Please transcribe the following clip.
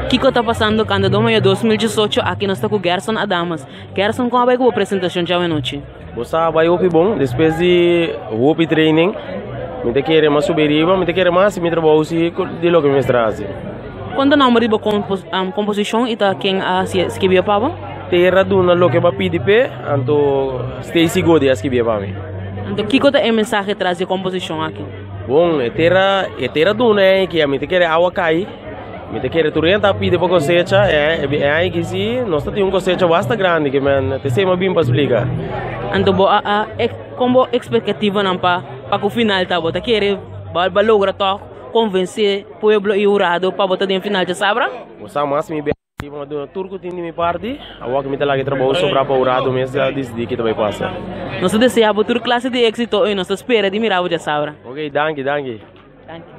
Kiko ta pasando Kandadó Mayo 2018 aki nos ta ku Gerson Adamas. Gerson kon a bai ku bo presentashon djawe nochi? Bo sa bai hopi bon despues di hopi training mi ta kere mas subi riba mi ta kere mas mi trabou si di loke mi mester hasi. Kon ta nomber di bo komposishon i ta ken a skibié pa bo? Tera duna loke bo a pidi p'e anto Stacy Godi a skibié pa mi. Anto kiko ta e mensahe tras di e komposishon aki? Bon e tera e tera duna e ki mi ta kere awa kai mi ta kere tur hende ta pidi pa kosecha e e aña si nos ta tin un kosecha basta grandi ke men ta esei mi a bin pa splika. Anto bo a a kon bo ekspektativanan pa pa ku final ta bo ta kere bo a logra tòg konvensé pueblo i hurado pa bo ta den final djasabra? Bo sa mas mi bia mi a duna tur ku tin di mi parti awor ku mi ta laga e trabou sobra pa hurado mes a disidí ki ta bai pasa. Nos ta desea bo tur klase di éksito i nos ta spera di mira bo djasabra. Ok, danki, danki. Danki.